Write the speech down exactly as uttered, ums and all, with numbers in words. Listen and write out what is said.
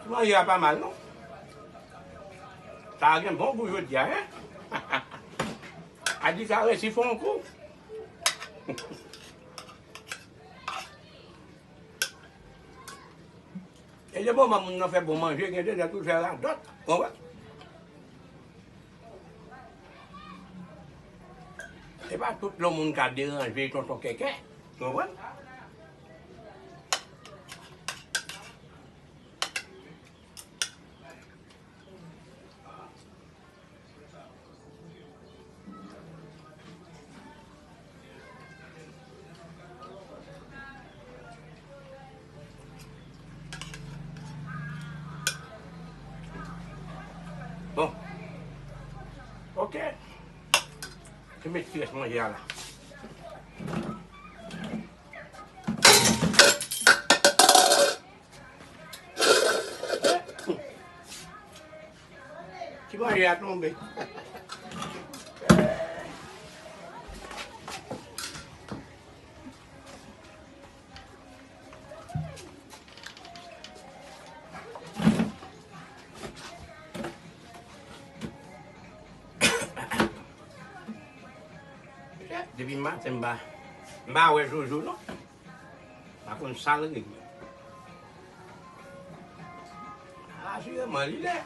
Manje a pa mal, non. Sa a gen bon gou jodi a, en? Adi sa resi fè yon kou. E de moman moun nan fè bon manje, gen de lè tou fè radòt, konprann? E pa tout lè moun ka deranje tonton kèkè, konprann? Bon. Ok. Te met ti rès manje a la. Ti manje a tonbe. Depi maten m pa, m pa wè Jojo non. Pa konn sa l regle. Asireman, li lè.